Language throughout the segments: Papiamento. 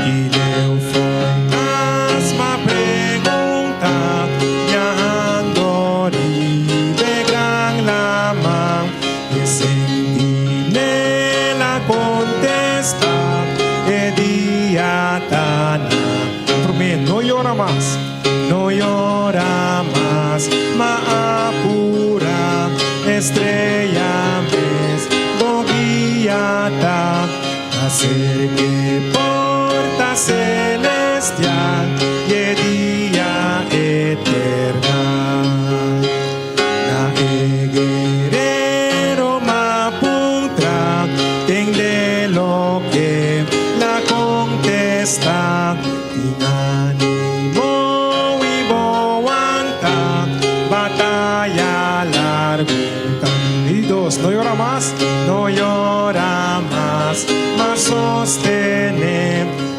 Ki leu fo'i kas m'a pregunta, biahando riba e gran laman. E sentinela kontesta, E dia ta na. Promé, no yora mas, no yora mas, ma apura, estrella mes, bo guia ta. Ta serke porta celestial y e dia eternal. Na e guerero m'a puntra, tende loke l'a contesta, Tin animo y bo wanta, bataya largo ta. Di dos, no yora mas, no yora mas, ma sostene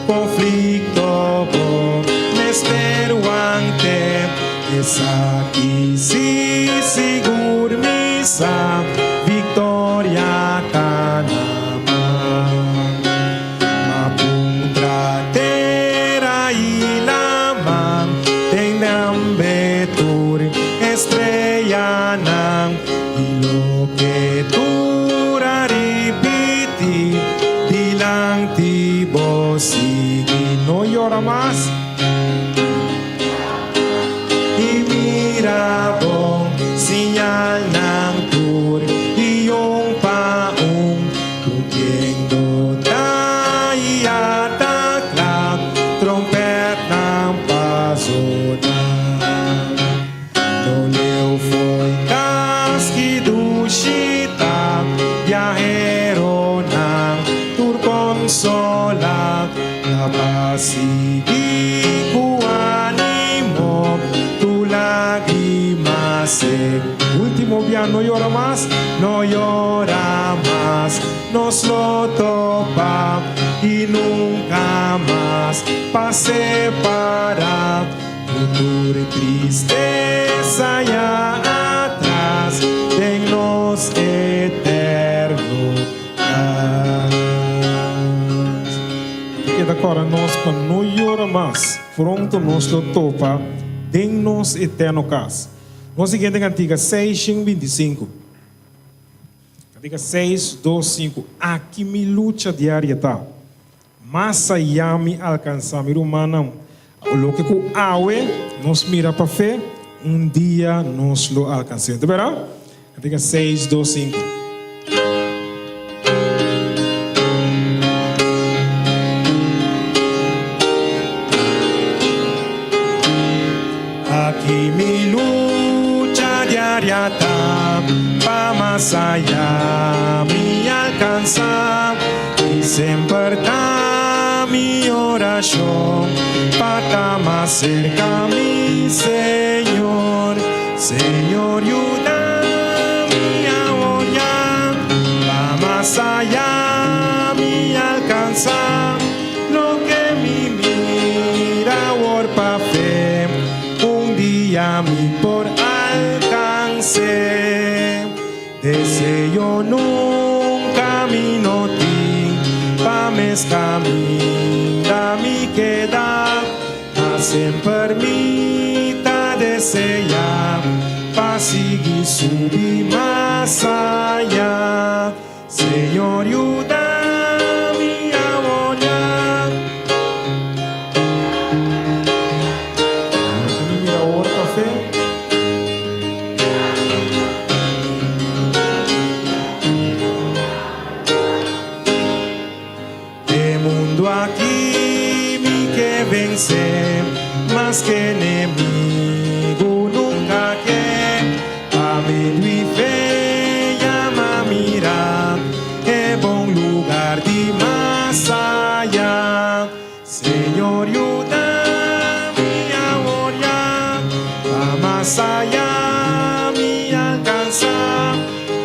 conflicto bo mester wante. Esaki si sigur mi sa, victoria ta na man. Ma puntra tera y laman, tende ambe tur estrellanan, y loke tur a ripiti dilanti bo sigui. No yora mas y mira bon siñalnan tur y un pa un, cumpliendo ta y a ta cla, trompetnan pa zona. No leu fo'i cas ki dushi ta, biaheronan tur consola, ta pa sigui cu animo, tur lagrima sec. Ultimo bia, no yora mas, no yora mas, nos lo topa y nunca mas pa separa. Cu tur tristeza ya atras den nos eterno cas. Ta keda cora nos pa no yora mas, pronto nos lo topa den nos eterno cas. Nos siguiente cantica 625. Cantica 625. Aki mi lucha diaria ta. Mas ayá mi alkansá mi rumannan. Loke ku awe nos mira pa fe, un dia nos lo alkans'é. Ta bera? Kantika seis, dos, sinku. Aki mi lucha diaria ta, pa mas ayá mi alkansá. I semper ta mi orashon pa ta mas serka mi Señor. Señor yuda mi awor ya pa mas aya mi alkansa loke mi mira awor pa fe un dia mi por alkanse. Deseo nunca mi no tin pa mes caminda mi keda, ma semper mi ta desea pa sigui subi mas aya. Señor yuda mi awor ya. Loke mi mira awor ta fe. E mundu aki mi ke vense, maske enemigu nunka ke. Pa medio i fe yama mira e bon lugar di mas aya. Señor yuda mi awor ya pa mas aya mi alcansa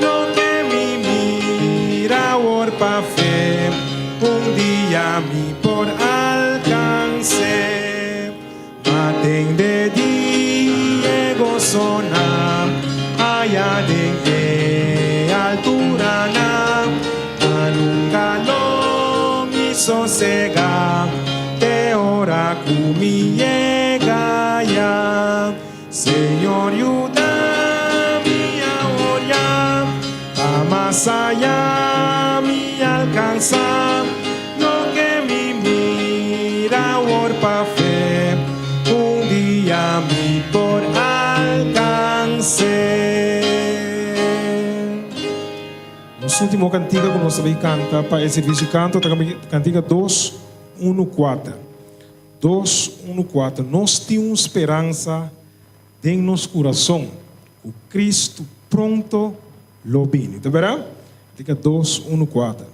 loke mi mira awor pa fe un dia mi por alcance. Ma tende di e gozonan aya den e alturanan, ma nunca lo mi sosega. Te ora ku mi yega ya. Señor yuda mi awor ya, pa mas aya mi alcansa loke mi mira awor pa fe, un dia mi por alcans'é. Nos ultimo cantica cu nos ta bay canta pa e servicio di canto ta cantica dos uno cuater. Dos unu kuater Nos tin un speransa den nos kurason ku Kristu pronto lo bini. Ta bèrdat? Tika 214.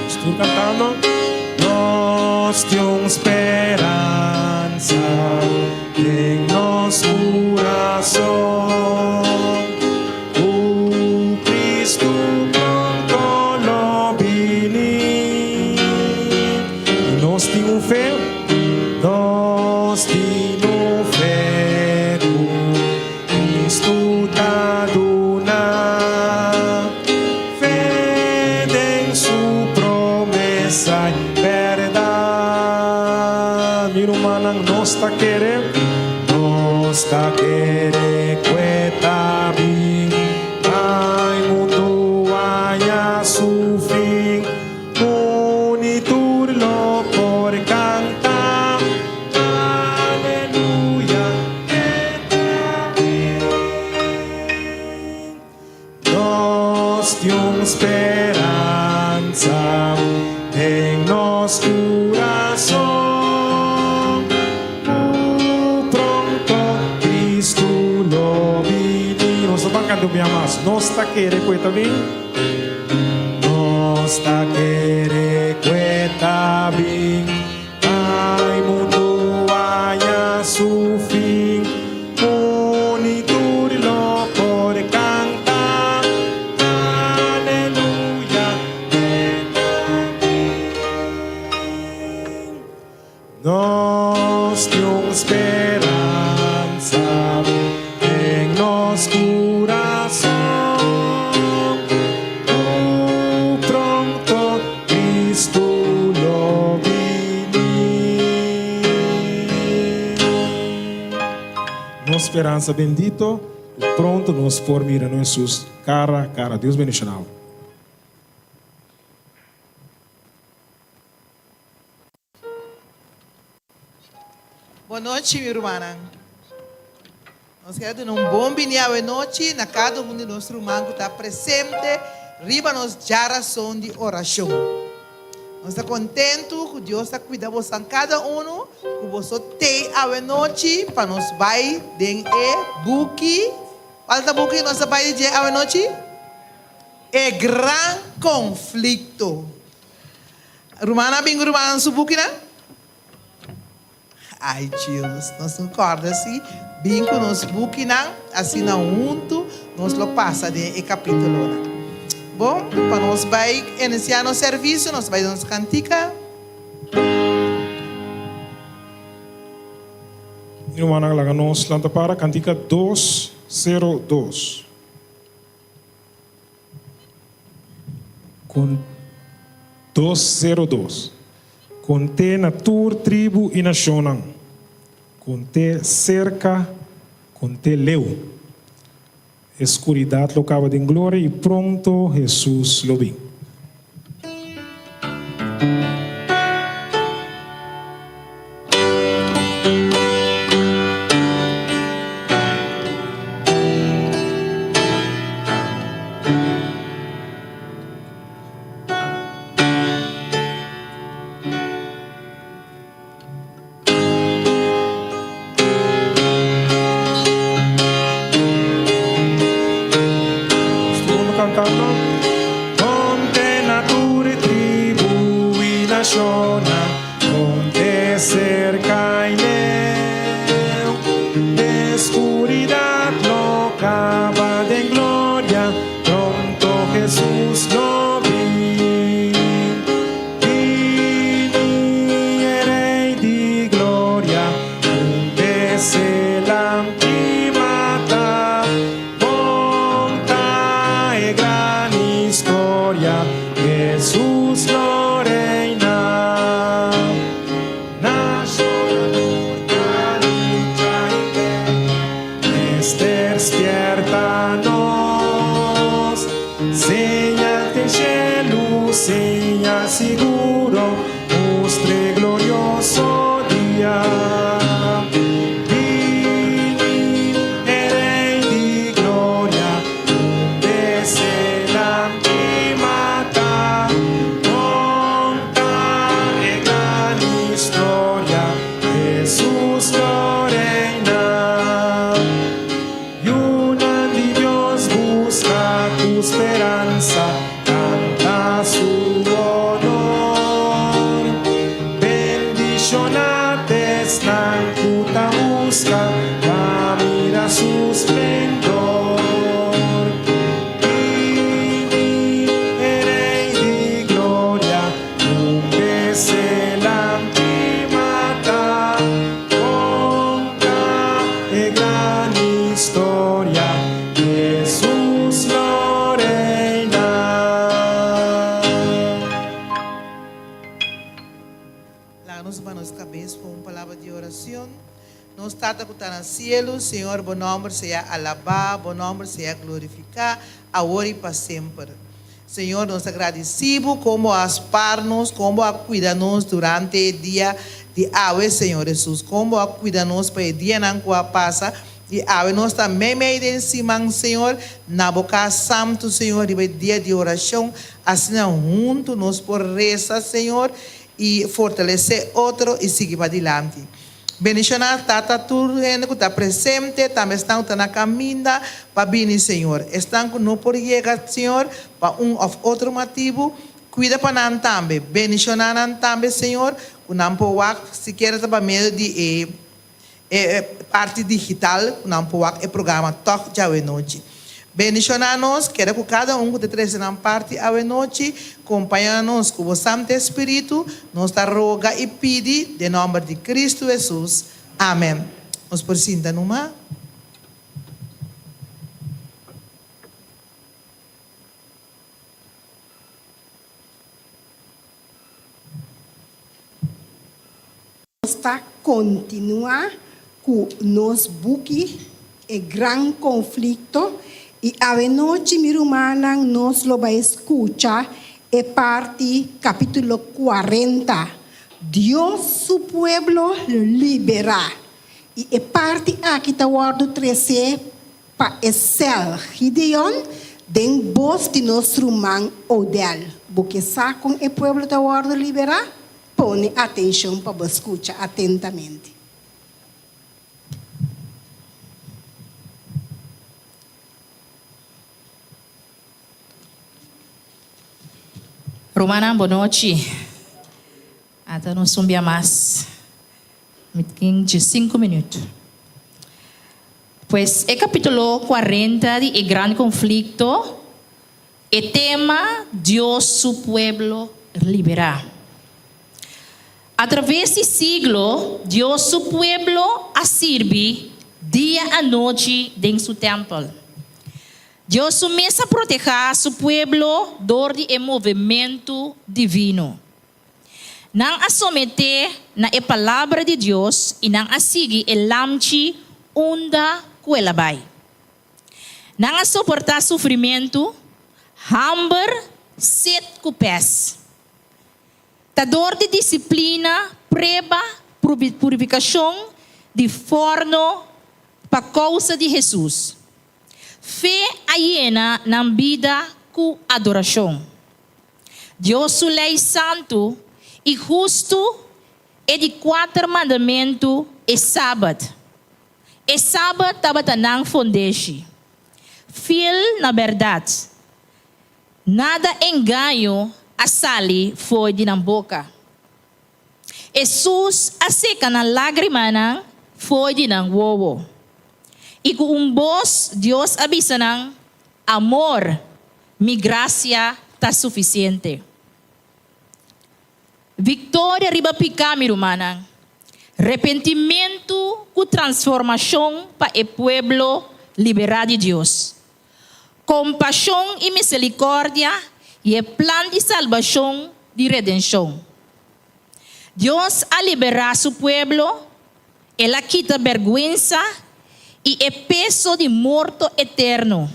Nos tur cantando. Nos tin un speransa den nos curason, cu Cristo pronto lo bini. Y nos tin un fe. Nos tin un fe cu Cristo ta duna. Fe den su promesa y berdad. Mi rumannan, nos ta kere, nos ta kere cu e ta bin. Ay, mundu haña su fin. Uni tur lo por canta, Aleluya, e ta bin. Nos tin un speransa den nos curason, cu pronto Cristo lo bini. Nos ta ban canta un bia mas. Nos ta kere cu e ta bin. Nos ta kere ku e ta bin, Ai mundu haña su fin, Uni tur lo por kanta, Aleluya, e ta bin. Nos tin un speransa den nos kurason, ku pronto Kristu lo bini. Nos speransa bendito, ku pronto nos por mira nos Hesus kara a kara. Dios bendiciona bo. Bon nochi mi rumannan. Nos kier duna un bon bini awe nochi na kada un di nos ruman ku ta presente riba nos djarason di orashon. Nos ta kontentu ku Dios ta kuida bosan kada unu ku boso tei awe nochi pa nos bai den e buki. Kual ta buki nos ta bai di dje awe nochi? E Gran Konflikto. Ruman a bin ku ruman su bukinan? Ai Dios, nos no kòrda si bin ku nos bukinan, asina huntu nos lo pasa den e kapitulonan. Bon, pa nos bai inisiá nos servisio, nos bai den nos kantika. Mi rumannan, laga nos lanta para kantika 202. Con 202. Conté na tur tribu i nacionnan, conté cerca, conté leu. E scuridad lo caba den gloria i pronto Jesus lo bin. Nos cantando. Ponte na tur e tribu i nashonnan, ponte serka i leu. E skuridat lo kaba den gloria, pronto Jesus lo bin. Hesus lo reina. Nashonnan tur ta lucha i pelea, mester spierta nos. Señal den shelu, señal siguro, mustra e glorioso dia. Bini e Rei di gloria, un bes e lamchi mata. Konta e gran historia, Hesus lo reina. Yunan di Dios buska ku speransa, kanta su honor. Bendishoná t'esnan ku ta buska pa mira su splendor. Bini e Rei di gloria, un bes e lamchi mata. Konta e gran historia, Hesus lo reina. Laga nos baha nos kabes pa un palabra di orashon. Nos Tata ku ta na sielu, Señor, bo nòmber sea alabá, bo nòmber sea glorifiká, awor i pa semper. Señor, nos ta gradisí bo kon bo a spar nos, kon bo a kuida nos durante e dia di awe, Señor Hesus, kon bo a kuida nos pa e dianan ku a pasa, i awe nos ta meimei den siman, Señor, na bo kas santu, Señor, riba e dia di orashon, asina huntu nos por resa, Señor, i fortalesé otro i sigui padilanti. Bendiciona Tata tur hende cu ta presente, tambe esnan cu ta na caminda pa bini Señor. Esnan cu no por yega Señor pa un of otro matibu, cuida pa nan tambe. Bendiciona nan tambe Señor, cu nan por wak sikiera ta pa medio di e e parti digital cu nan por wak e programa tog djawe nochi. Bendiciona nos, keda cu cada un cu ta trece nan parti awe nochi, compaña nos cu bo Santo Espiritu, nos ta roga y pidi den nomber di Cristo Jesus. Amen. Nos por sinta numa. Nos ta kontinuá ku nos buki E Gran Konflikto i awenochi mi rumannan nos lo bai skucha e parti kapítulo 40, Dios su pueblo liberá. I e parti aki ta wòrdu tresé pa e sèl Gideon den bos di nos ruman Odell. Bo ke sa kon e pueblo ta wòrdu liberá? Pone atenshon pa bo skucha atentamente. Rumannan, bon nochi. Ata nos un bia mas. Mi tin diesinku minüt. Pues e kapítulo 40 di E Gran Konflikto, e tema Dios su pueblo liberá. Atraves di siglo, Dios su pueblo a sirbi dia anochi den su tèmpel. Dios su mes a protehá su pueblo dor di e movementu divino. Nan a someté na e Palabra di Dios i nan a sigui e Lamchi unda ku el a bai. Nan a soportá sufrimentu, hamber, set ku pès. Ta dor di disiplina, prueba, purifikashon di fòrno pa kousa di Hesus. Fe a yena nan bida ku adorashon. Dios su lei santu i hustu, e di kuater mandamentu, e Sabat. E Sabat tabata nan fondeshi. Fiel na bèrdat. Nada engaño a sali for di nan boka. Hesus a seka nan lágrimanan for di nan wowo. I ku un bos Dios a bisa nan, Amor, mi grasia ta sufisiente. Viktoria riba piká, mi rumannan. Repentimentu ku transformashon pa e pueblo liberá di Dios. Kompashon i miserikòrdia. i e plan di salbashon di redenshon. Dios a liberá su pueblo, el a kita bèrgwensa i e peso di morto eterno.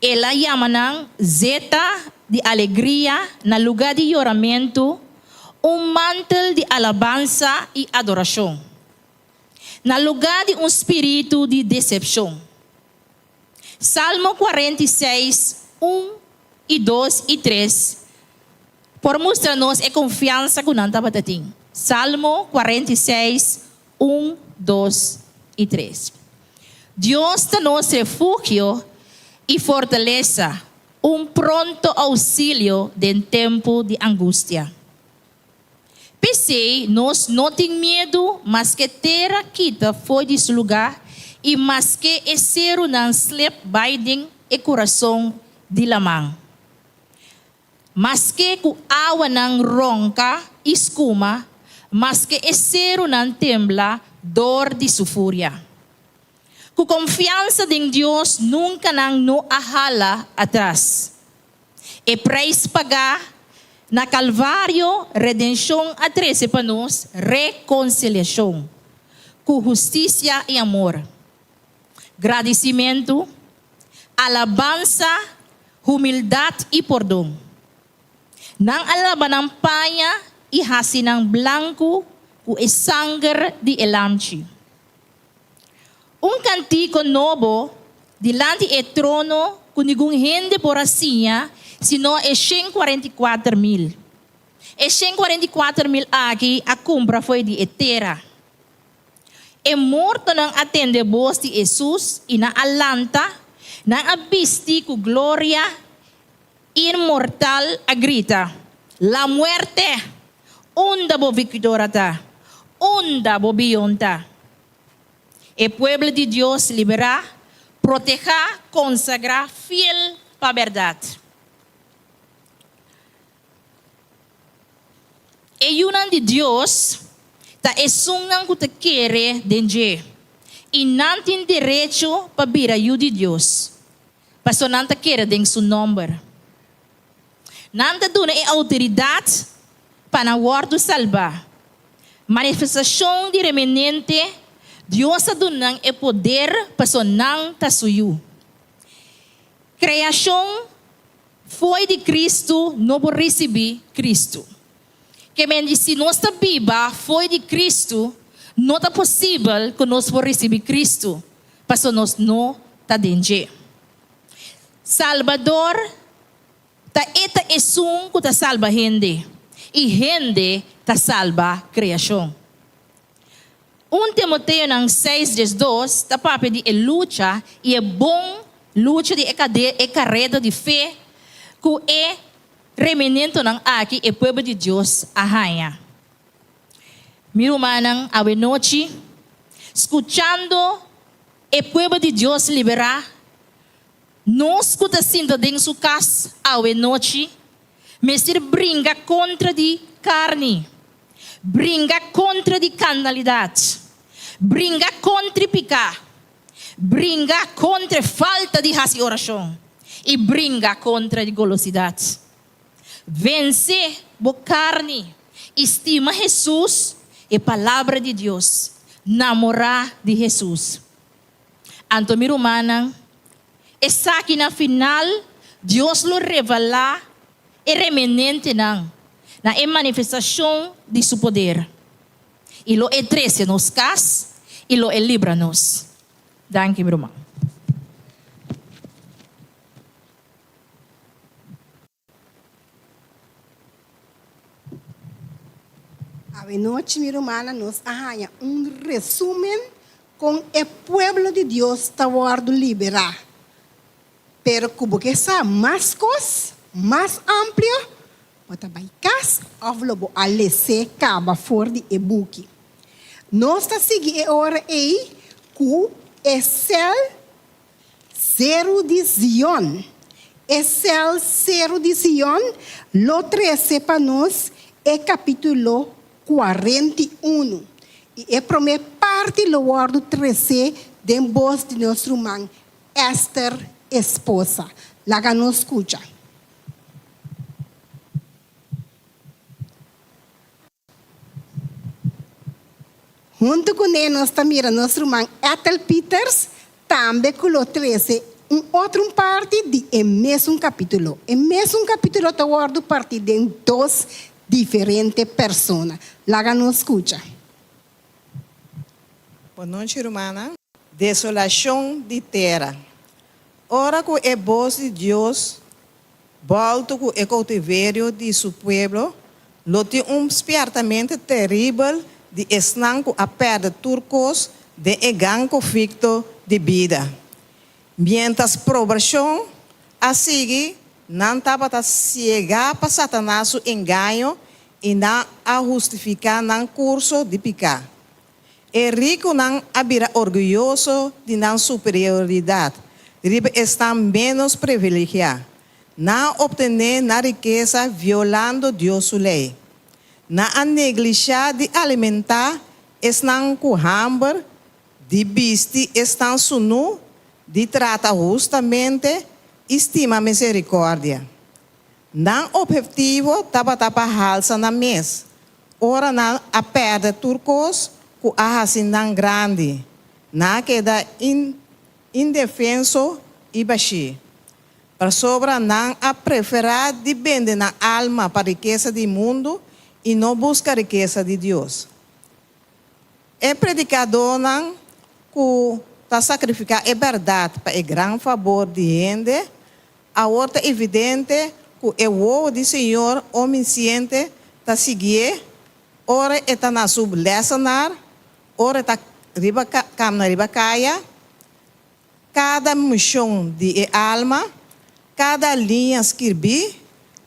El a yama nan zeta di alegria na lugá di yoramentu, un mantel di alabansa i adorashon, na lugá di un spiritu di desepshon. Salmo 46, 1 i 2 i 3 por mustra nos e konfiansa ku nan tabata tin. Salmo 46, 1, 2 i 3. Dios ta nos refugio i fortalesa, un pronto ousilio den tempu di angustia. P'esei nos no tin miedu maske tera kita for di su lugá i maske e serunan slep bai den e kurason di laman. Maske ku awanan ronka i skuma, maske e serunan tembla dor di su furia. Ku konfiansa den Dios nunka nan no a hala atras. E preis pagá na Kalvario, redenshon a trese pa nos rekonsiliashon ku hustisia i amor. Gradisimentu, alabansa, humildat i pordon. Nan a laba nan paña i hasi nan blanku ku e sanger di e Lamchi. Un kantiko nobo dilanti e trono ku ningun hende por a siña sino e 144.000. E 144.000 aki a kumpra fo'i di e tera. E mortonan a tende bos di Hesus i nan a lanta, nan a bisti ku gloria inmortal a grita, La muerte! Unda bo viktora ta? Unda bo bion ta? E pueblo di Dios liberá, protehá, konsagrá, fiel pa bèrdat. E yunan di Dios ta esunnan ku ta kere den dje, i nan tin derecho pa bira yu di Dios, pasobra nan ta kere den su nòmber. Nan ta duna e outoridat pa nan wòrdu salbá. Manifestashon di remenente, Dios a duna nan e poder pasobra nan ta su yu. Kreashon fo'i di Kristu no por risibí Kristu. Ke men di si nos ta biba fo'i di Kristu, no ta posibel ku nos por risibí Kristu, pasobra nos no ta den dje. Salbador ta e ta esun ku ta salba hende, i hende ta salba kreashon. 1 Timoteonan 6 12 ta papia di e lucha i e bon lucha di e kareda di fe ku e remenentonan aki e pueblo di Dios a haña. Mi rumannan, awenochi, skuchando e pueblo di Dios liberá, nos ku ta sinta den su kas awenochi mester bringa kontra di karni. Bringa kontra di karnalidat. Bringa kontra piká. Bringa kontra falta di hasi orashon. I bringa kontra di golosidat. Vense bo karni i stima Hesus, e Palabra di Dios. Namorá di Hesus. Anto mi rumannan, esaki na final Dios lo revelá e remenentenan na e manifestashon di su poder, i lo e trese nos kas i lo e libra nos. Danki, mi ruman. Awenochi, mi rumannan, nos a haña un resúmen kon e pueblo di Dios ta wòrdu liberá. Pero ku bo ke sa mas kos, mas amplio, bo ta bai kas òf lo bo a les'é kaba for di e buki. Nos ta sigui e ora ei ku e sèl Seru di Zion. E sèl Seru di Zion lo trese pa nos e kapítulo 41, i e promé parti lo wòrdu tresé den bos di nos ruman Esther Esposa. Laga nos skucha. Huntu kuné nos ta mira nos ruman Ethel Pieters tambe ku lo trese un otro un parti di e mesun kapítulo. E mesun kapítulo ta wòrdu partí den dos diferente persona. Laga nos skucha. Bon nochi rumannan. Desolashon di tera. Ora ku e bos di Dios bòltu ku e koutiverio di su pueblo, lo tin un spièrtamentu teribel di esnan ku a pèrdè tur kos den e gran konflikto di bida. Miéntras probrashon a sigui, nan tabata siegá pa Satanas su engaño i nan a hustifiká nan kurso di piká. E rikunan a bira orguyoso di nan superioridat riba esnan ménos privilegiá. Nan a optené nan rikesa violando Dios su lei. Nan a neglishá di alimentá esnan ku hamber, di bisti esnan sunú, di trata hustamente i stima miserikòrdia. Nan ophetivo tabata pa halsa nan mes, ora nan a pèrdè tur kos ku a hasi nan grandi, nan a keda indefenso i bashí. Pasobra nan a preferá di bende nan alma pa rikesa di mundu i no buska rikesa di Dios. E predikadónan ku ta sakrifiká e bèrdat pa e gran fabor di hende, Awor ta evidente ku e wowo di Señor Omnisiente ta siguié ora e ta na su lèsenar, ora e ta riba kamna riba kaya. Kada mishon di e alma, kada liña skirbí,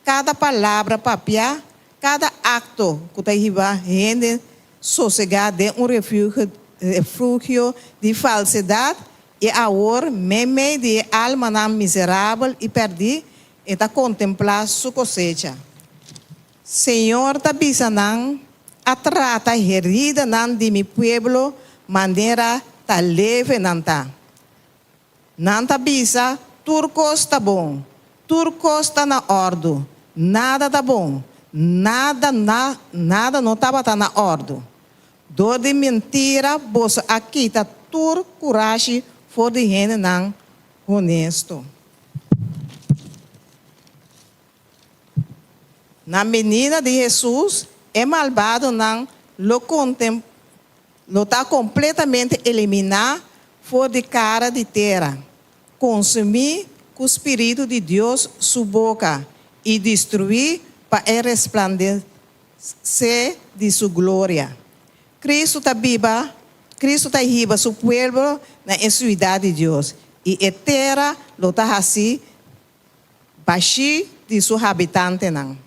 kada palabra papiá, kada akto ku ta hiba hende sosegá den un refugio di falsedat I awor, meimei di e almanan miserabel i pèrdí, e ta kontemplá su kosecha. Señor ta bisa nan, A trata heridanan di mi pueblo manera ta leve nan ta. Nan ta bisa, Tur kos ta bon, tur kos ta na òrdu. Nada ta bon, nada, nada no tabata na òrdu. Dor di mentira boso a kita tur kurashi for di hendenan honesto. Na benida di Hesus, e malbadonan lo lo ta kompletamente eliminá for di kara di tera, konsumí ku spiritu di Dios su boka i destruí pa e resplandesé Se di su gloria. Cristo ta biba, Cristo ta hiba su pueblo na e ciudad di Dios, i e tera lo ta haci bashi di su habitantenan.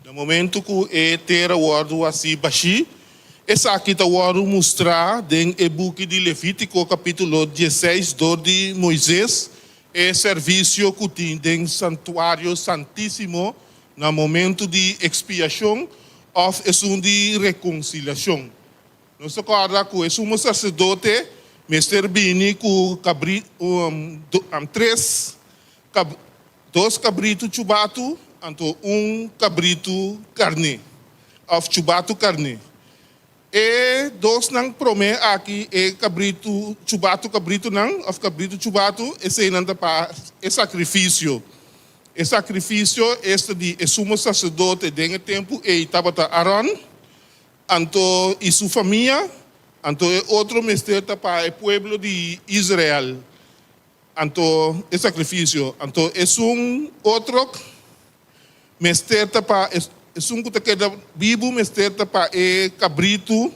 Na momento ku e tera wòrdu hasi bashí, esaki ta wòrdu mustrá den e buki di Levítiko kapítulo dieseis dor di Moises, e servisio ku tin den Santuario Santísimo na momento di ekspiashon òf esun di rekonsiliashon. Nos ta kòrda ku e sumo saserdote mester bini ku kabri, tres Dos kabritu chubatu anto un kabritu karné òf chubatu karné. E dosnan promé aki, e kabritu chubatu kabritunan òf kabritu chubatu, eseinan ta pa e sakrifisio. E sakrifisio esta di e sumo saserdote den e tempu ei tabata Aron anto i su famia, anto e otro mester ta pa e pueblo di Israel. Anto e sakrifisio. Anto esun otro mester ta pa esun ku ta keda bibu mester ta pa e kabritu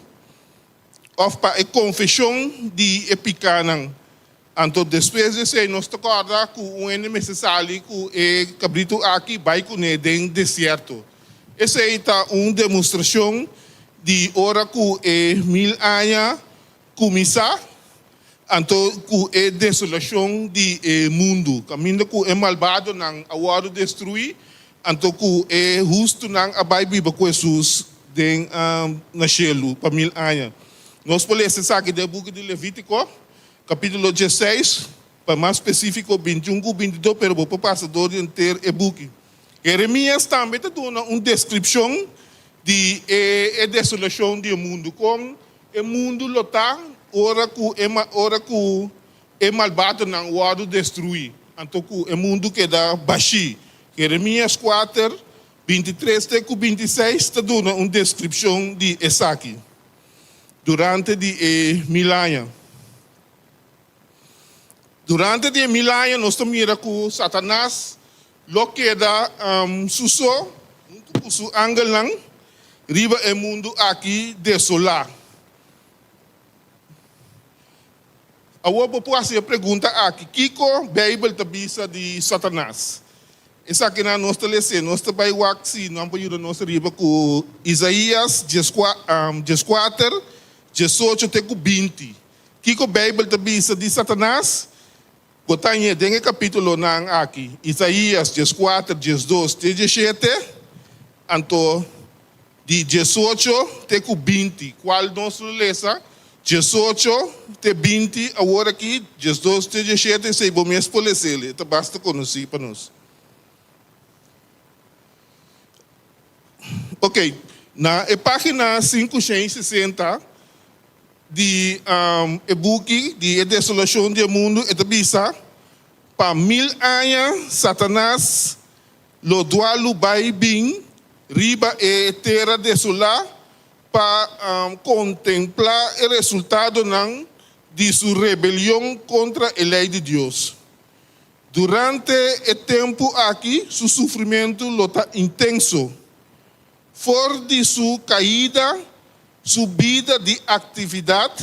òf pa e konfeshon di e pikánan. Anto despues di esei nos ta kòrda ku un hende mester sali ku e kabritu aki bai kuné den desierto. Esei ta un demostrashon di ora ku e mil aña Kuminsá anto ku e desolashon di e mundu, kaminda ku e malbadonan a wòrdu destruí, anto ku e hustunan a bai biba ku Hesus den na shelu pa mil aña. Nos por lesa esaki den e buki di Levítiko, kapítulo dieseis. Pa mas spesífiko 21 ku 22, pero bo por pasa dor di henter e buki. Jeremias tambe ta duna un deskripshon di e desolashon di e mundu, kon e mundu lo ta ora ku e ora ku e malbadonan wòrdu destruí, anto ku e mundu keda bashí. Jeremias 4, 23 te ku 26 ta duna un deskripshon di esaki durante di e mil aña. Durante di e mil aña nos ta mira ku Satanas lo keda su so huntu ku su angelnan riba e mundu aki desolá. Awor bo por hasi e pregunta aki, Kiko Beibel ta bisa di Satanas? Esakinan nos ta les'é. Nos ta bai wak si nan por yuda nos riba ku Isaías 14, 18 te ku 20. Kiko Beibel ta bisa di Satanas? Bo ta hañ'é den e kapítulonan aki, Isaías 14, 12 te 17, anto di 18 te ku 20, kual nos lo lesa 18 te 20 awor aki, 12 te 17, esei bo mes por les'el, e ta basta konosí pa nos. Oké, na e página 560. Di e buki di e desolashon di e mundu e ta bisa, Pa mil aña Satanas lo dualu bai bin riba e tera desolá pa kontemplá e resultadonan di su rebelion kontra e lei di Dios. Durante e tempu aki su sufrimentu lo ta intenso. For di su kaida, su bida di aktividat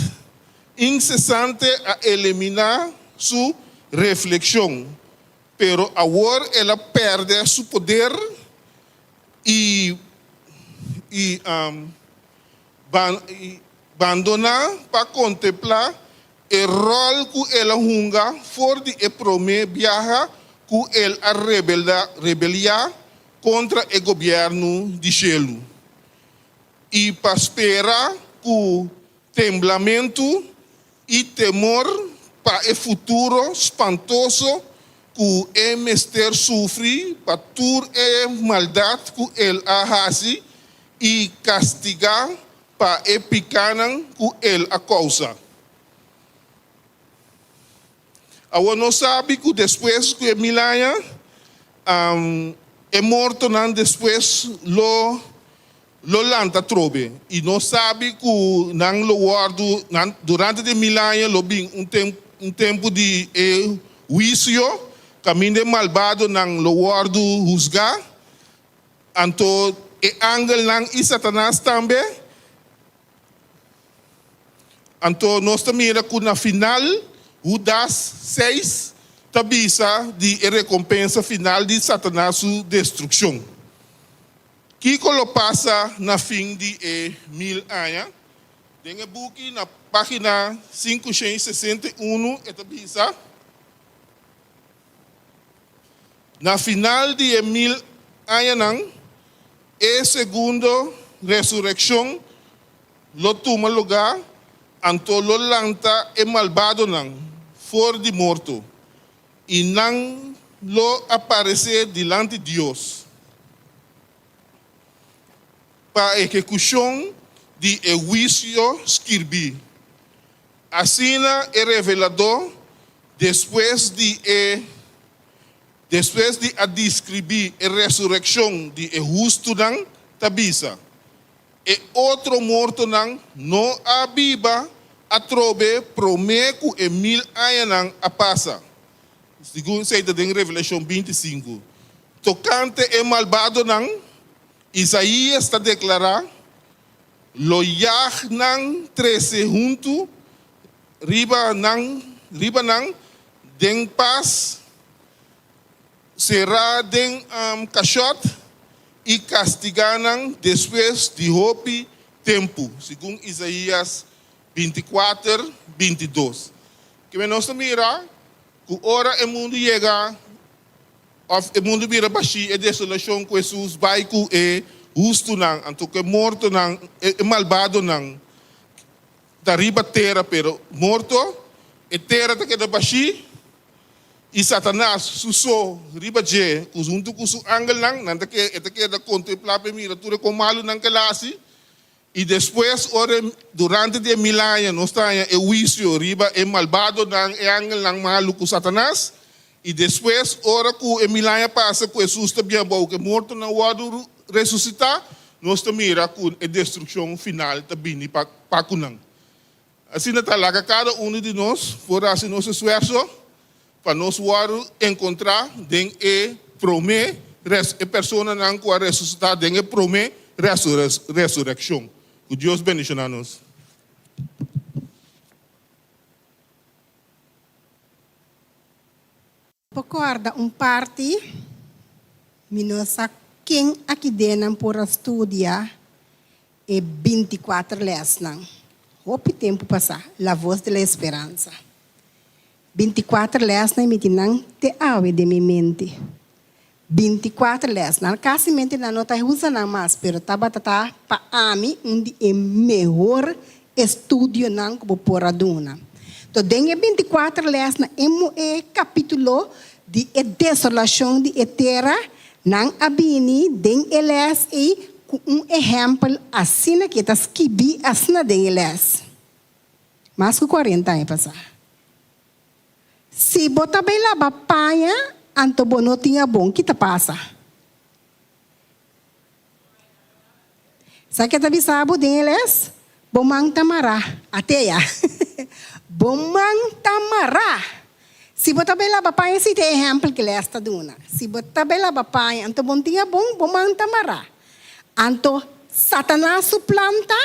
insesante a eliminá su reflekshon, pero awor el a pèrdè su poder i i bandoná pa kontemplá e ròl ku el a hunga for di e promé biaha ku el a rebeliá kontra e gobièrnu di shelu i pa spera ku temblamentu i temor pa e futuro spantoso ku e mester sufri pa tur e maldat ku el a hasi i kastigá pa e pikánan ku el a kousa. Awor nos sabi ku despues ku e mil aña, e mortonan despues lo lo lanta atrobe. I nos sabi ku nan lo wòrdu, nan durante di e mil aña lo bin un tem un tempu di e huisio, kaminda e malbadonan lo wòrdu husgá, anto e angelnan i Satanas tambe. Anto nos ta mira ku na final Hudas 6 ta bisa di e rekompensa final di Satanas su destrukshon. Kiko lo pasa na fin di e mil aña? Den e buki na página 561 e ta bisa, Na final di e mil añanan, e segundo resurekshon lo tuma lugá, anto lo lanta e malbadonan for di morto, i nan lo aparesé dilanti Dios pa ehekushon di e huisio skirbí. Asina e reveladó, despues di e despues di a deskribí e resurekshon di e hustunan, ta bisa, E otro mortonan no a biba atrobe promé ku e mil añanan a pasa. Segun esei ta den Revelashon 25. Tokante e malbadonan, Isaías ta deklará, Lo yag nan trese huntu riba nan riba nan den pas, Será den kashòt i kastigá nan despues di hopi tempu, segun Isaías 24, 22. Kimen nos ta mira ku ora e mundu yega òf e mundu bira bashí, e desolashon ku Hesus bai ku e hustunan, anto ku e mortonan, e malbadonan ta riba tera, pero morto, e tera ta keda bashí. I Satanas su so riba dje, ku huntu ku su angelnan, nan ta ke, e ta keda kontemplá pa e mira tur e kon malu nan ke la hasi. I despues, ora e, durante di e mil aña, nos ta haña e huisio riba e malbadonan, e angelnan malu ku Satanas. I despues, ora ku e mil aña pasa, ku Hesus ta bien abou, ku e mortonan wòrdu resusitá, nos ta mira ku e destrukshon final ta bini pa, pa ku nan. Asina ta laga kada unu di nos por hasi nos esfuerso pa nos wòrdu enkontrá den e promé e personanan ku a resusitá den e promé resurekshon. Ku Dios bendishoná nos. Por kòrda un parti, mi no sa ken aki den nan por a studia e bintikuater lèsnan. Hopi tempu pasá, La Voz de la Esperanza. Bintikuater lèsnan i mi tin nan te awe den mi mente. Bintikuater lès. Nan kasi mente nan no ta usa nan mas, pero tabata ta pa ami un di e mehor estudionan ku bo por a duna. To den e bintikuater lès na e e kapítulo di e desolashon di e tera, nan a bini den e lès ei ku un ehèmpel asina ku e ta skibí asina den e lès. Mas ku kuarenta aña pasá. Si bo ta bai laba paña, anto bo no tin abon, ki ta pasa? Sa ke ta bisa bo den e les? Bo man ta mará. Atea. Bo man ta mará. Si bo ta bai laba paña, si ta e ehèmpel ku les ta duna. Si bo ta bai laba paña, anto bo no tin abon, bo man ta mará. Anto Satanas su plan ta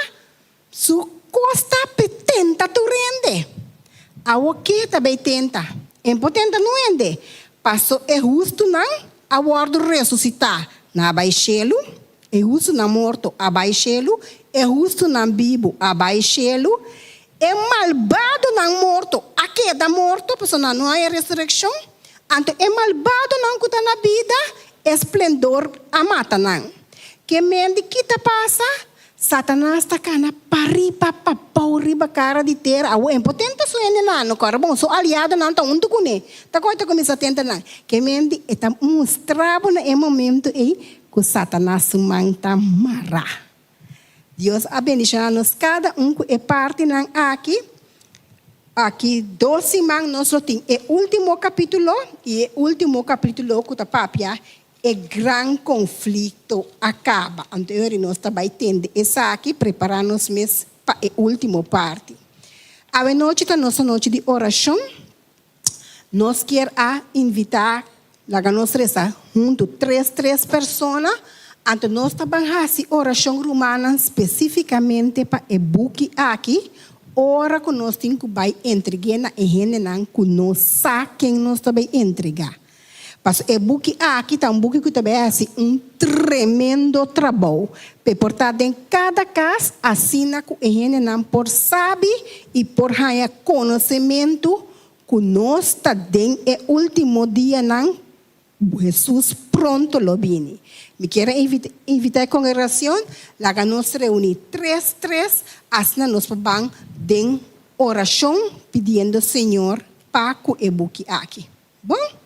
Su kos ta p'e tenta tur hende. Awor ke ta bay tenta? En por tenta nun hende, paso e hustunan a wòrdu resusitá, nan a bay shelu, e hustunan morto a bay shelu, e hustunan bibu a bay shelu, e malbadonan morto a keda morto, pasobra nan no haña resurekshon, anto e malbadonan ku ta na bida, e splendor a mata nan. Ke men di ki ta pasa? Satanas ta kana pariba pabou riba kara di tera. Awor en por tenta su hendenan, no kòrda bon, su aliadonan ta huntu kuné. Ta koe ta kuminsá tenta nan. Ke men di e ta mustra bo na e momento ei ku Satanas su man ta mará. Dios a bendishoná nos kada un ku e partinan aki. Aki dos siman nos lo tin e último kapítulo i e último kapítulo ku ta papia E gran konflikto a kaba. Anto e ora nos ta bai tende esaki, prepará nos mes pa e último parti. Awenochi ta nos anochi di orashon. Nos kier a invitá, laga nos resa huntu tres tres persona. Anto nos ta ban hasi orashon rumannan spesífikamente pa e buki aki, ora ku nos tin ku bai entreg'é na e hendenan ku no sa ken nos ta bai entregá. Paso e buki aki ta un buki ku ta bai hasi un tremendo trabou p'e por ta den kada kas asina ku e hendenan por sabi i por haña konosementu ku nos ta den e último dianan Hesus pronto lo bini. Mi kier a invitá e kongregashon laga nos reuní tres tres asina nos por ban den orashon pidiendo Señor pa ku e buki aki. Bon.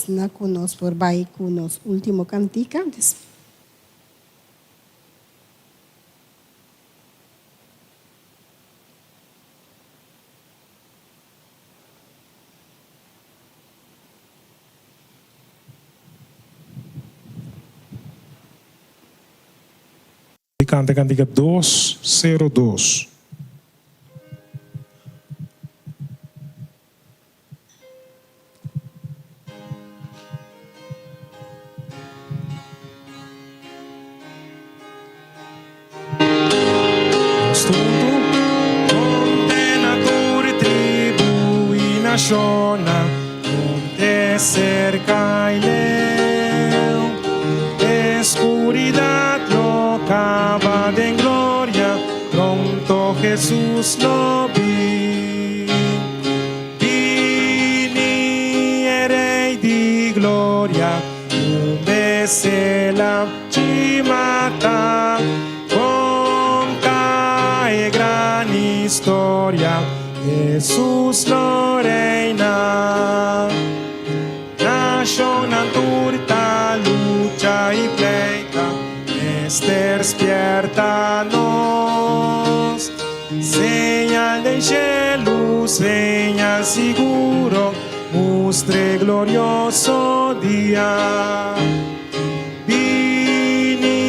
Asina ku nos por bai ku nos último kantika. Kanta kantika 202. Nos huntu konte na tur tribu i nashonnan, konte serka i leu. E skuridat lo kaba den gloria, pronto Jesus lo bin. Bini e Rei di gloria, un bes el a chimata, konta e gran historia, Jesus lo reina. Nashonnan tur ta lucha i pleita, mester spierta nos. Señal den shelu, señal siguro, mustra e glorioso dia. Bini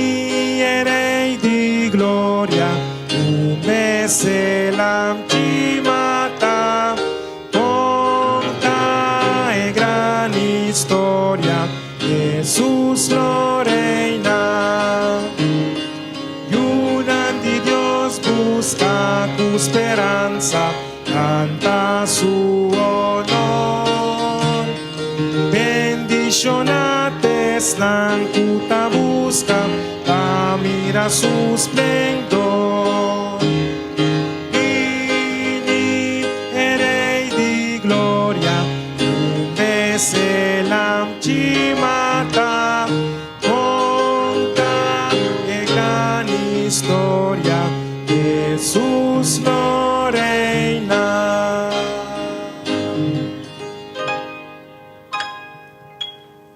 e Rei di gloria, un bes el a mata. Konta e gran historia, Jesus lo reina. Yunan di Dios buska ku speransa, kanta su honor. Bendishoná t'esnan ku ta buska pa mira su splendor. Bini e Rei di gloria, un bes e Lamchi mata, konta e gran historia, Jesus lo reina.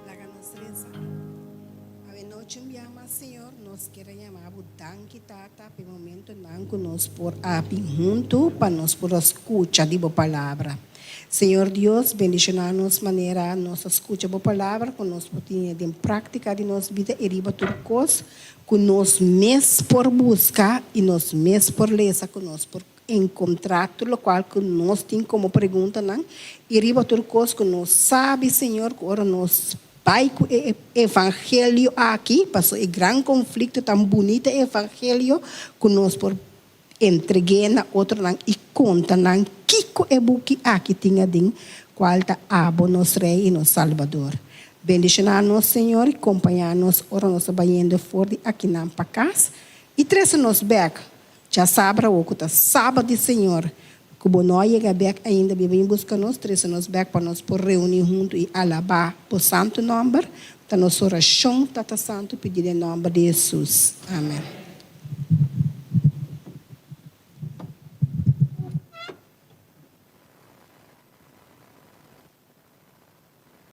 Laga nos resa. Awe nochi un bia mas, Señor, nos kier a yama Bo danki, Tata, pa e momentonan ku nos por a bin huntu pa nos por a skucha di Bo Palabra. Señor Dios, bendishoná nos manera nos a skucha Bo Palabra, ku nos por tine den práktika di nos bida i riba tur kos ku nos mes por buska i nos mes por lesa, ku nos por enkontrá tur lokual ku nos tin komo preguntanan i riba tur kos ku nos sabi, Señor, ku ora nos bai ku e evangelio aki, pasobra e gran konflikto ta un bunita evangelio ku nos por entreg'é na otronan i konta nan kiko e buki aki tin aden, kual ta abo nos Rei i nos Salbador. Bendishoná nos, Señor, i kompañá nos ora nos ta bayendo for di akinan pa kas i trese nos bèk Djasabra awo ku ta Sabat di Señor, ku bo no a yega bèk ainda, bin bin buska nos, trese nos bèk pa nos por reuní huntu i alabá bo santu nòmber. Ta nos orashon, Tata Santu, pidi den nòmber di Hesus. Amèn.